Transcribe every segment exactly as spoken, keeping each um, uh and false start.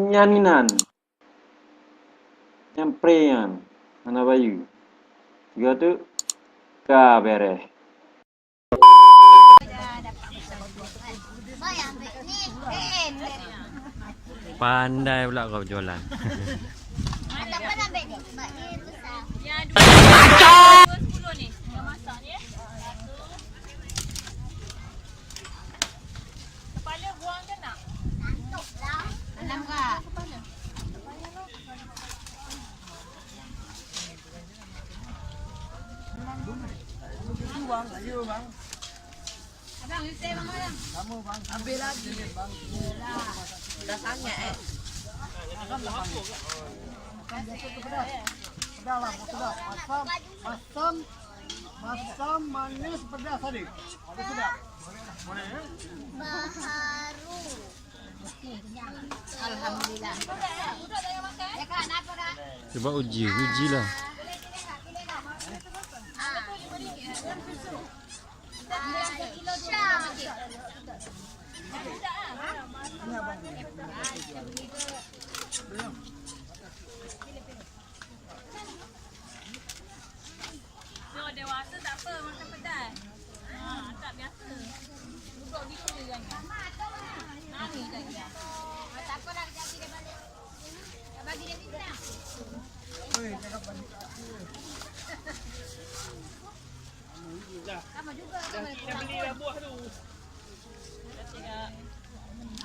Nyan inan. Nyang pre nyan. Hana bayeue. Sigoe teuk ka bereh. Pandai pula kau jualan. Kepala buang ke nak? Enam kak. Abang, you say, Bang, Bang. Habis lagi. Dah sangat, eh. Pedas lah, pedas. Masam, masam, masam, manis, pedas tadi. Habis sudah. Boleh, ya? Baharu. Alhamdulillah. Cuba uji, ujilah. So, dewasa tak apa makan pedas. Ha, tak biasa. Duduk di sini kan. Nangis lagi. Tak apalah, kejap lagi dia balik. Dah bagi dia minta. Sama juga kan. Dah beli dah buah tu.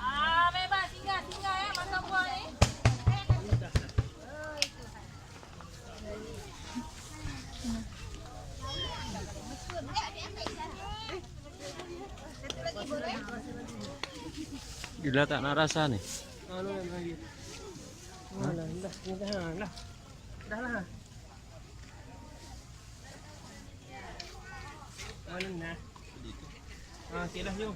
Ah, bebas, singgah, singgah, eh, makan buah ni. Gila tak nak rasa ni. Dah, dah, dah. Dah lah. Mana nah? Ah, okey lah, jom.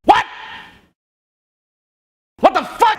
What? What the fuck?